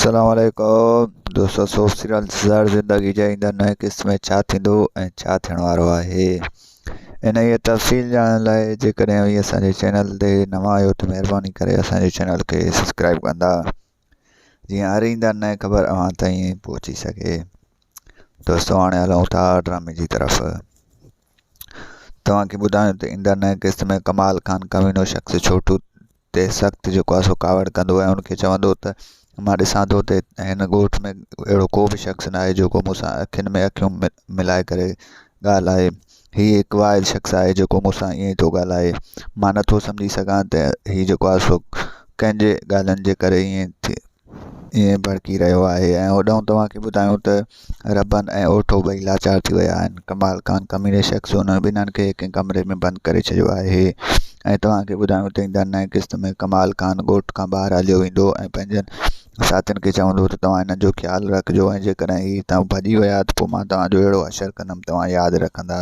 السلام عليڪم دوستو سوپ سيريل زهر زندگي جي ايندڙ نئين قسط ۾ ڇا ٿيندو ۽ ڇا ٿيڻ وارو آهي انهيء تفصيل ڄاڻڻ لاء جيڪڏهن اوهين اسان جي چينل تي نوان آهيو ته مهرباني ڪري اسان جي چينل کي سبسڪرائب ڪندا جيئن هر ايندڙ نئين خبر اوهان تائين پهچي سگهي دوستو هاڻي هلون ٿا ڊرامي جي طرف توهان کي ٻڌايون ته ايندڙ نئين قسط ۾ ڪمال خان ڪمينو شخص ڇوٽو تي سخت جيڪو آهي سو ڪاوڙ ڪندو ۽ ان کي چوندو ته مان ڏسان ٿو ته هن ڳوٺ ۾ اهڙو ڪو به شخص نه آهي جيڪو مون سان اکين ۾ اکيون ملائي ڪري ڳالهائي هي هڪ واحد شخص آهي جيڪو مون سان ائين ٿو ڳالهائي مان نٿو سمجهي سگهان ته هي جيڪو آهي سو ڪنهن جي ڳالهين جي ڪري ائين ٿئي ائين ڀڙڪي رهيو آهي ۽ هوڏانهن توهان کي ٻڌايون ته ربن ۽ اوٺو ٻئي لاچار ٿي ويا آهن. ڪمال خان ڪميڻي شخص انهن ٻنهن کي هڪ ڪمري ۾ بند ڪري ڇڏيو آهي ۽ توهان کي ٻڌايون ته ايندڙ نئين قسط ۾ ڪمال خان ڳوٺ کان ٻاهر هليو ويندو ۽ پنهنجن ساٿين کي چوندو ته توهان هنن جو خيال رکجو ۽ جيڪڏهن هي هتان ڀڄي ويا ته پوء مان توهان جو اهڙو حشر ڪندم توهان ياد رکندا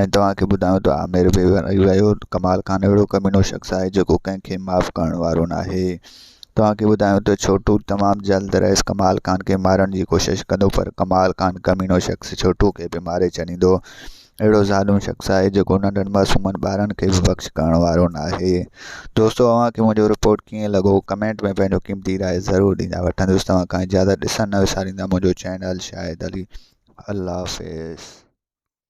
۽ توهان کي ٻڌايون ته عامر به ويو ڪمال خان اهڙو ڪميڻو شخص آهي جيڪو ڪنهن کي معاف ڪرڻ وارو ناهي. توهان کي ٻڌايون ته ڇوٽو تمام جلد رئيس ڪمال خان کي مارڻ جي ڪوشش ڪندو پر ڪمال خان ڪميڻو شخص ڇوٽو کي به ماري ڇڏيندو. اهڙو ظالم شخص آهي جيڪو ننڍن معصومن ٻارن کي به بخش ڪرڻ وارو ناهي. دوستو اوهان کي منهنجو رپورٽ ڪيئن لڳو ڪمينٽ ۾ پنهنجو قيمتي راء ضرور ڏيندا وٺندس توهان کان اجازت ڏسڻ نه وساريندا منهنجو چينل شاهد علي الله حافظ.